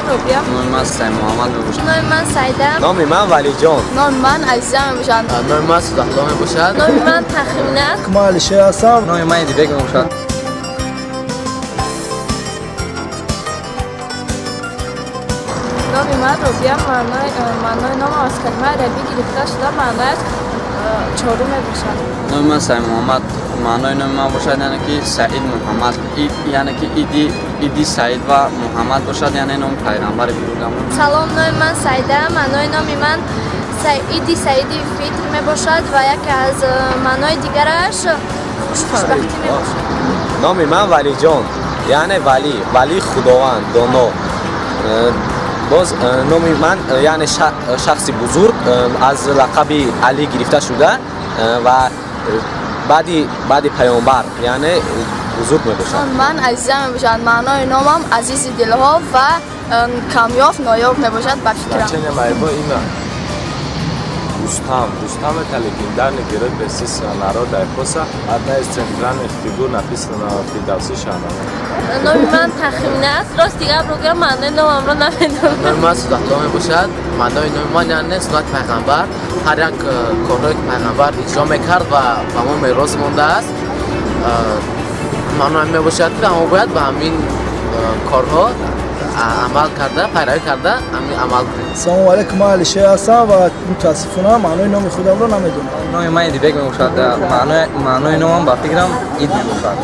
Ман Робия. Номи ман Саид Муҳаммад мебошад. Номи ман Саида. Номи ман Валиҷон. Номи ман Азиза мебошад. Номи ман Судахло мебошад. Номи ман Тахмина аст. Ман Алишер ҳастам. Номи ман Идибек мебошад. Номи ман Робия. Маънои номам аз калимаи арабӣ гирифта шуда, маънояш чорум мебошад. Номи ман Саид Муҳаммад. Маънои номи ман бошад, яъне ки Саид Муҳаммад, яъне ки иди Саид ва Муҳаммад бошад, яъне номи пайғамбари бузургамон. Салом, номи ман Саида. Маънои номи ман Саиди Саиди Фитр мебошад ва яке аз маънои дигараш хушбахтӣ мебошад. Номи ман Валиҷон, яъне валӣ, валии Худованд, доно. Боз номи ман, яъне шахси бузург, аз лақаби Алӣ гирифта шуда ва баъди паёмбар, яъне бузург мебошад. Ман Азиза мебошад. Маънои номам азизи дилҳо ва камёб, ноёб мебошад ба фикрам. Значение моего имя Рустам. Рустам — это легендарный герой персидского народа эпоса, одна из центральных фигур, написанного Фирдавси Шаҳнама. Номи ман Тахмина аст. Рости гапро гӯям, маънои номамро намедонам. Номи ман Судахло мебошад. Маънои номи ман яъне суннати пайғамбар, ҳар як корҳое ки пайғамбар иҷро мекард ва ба мо мерос мондааст, маънои мебошад, ки мо бояд ба ҳамин корҳо амал карда, пайравӣ карда, ҳамин амал кунем. Салому алайкум, ман Алишер ҳастам ва мутаассифона маънои номи худамро намедонам. Номи ман Идибек мебошад. Маънои номам, ба фикрам, ид мебошад.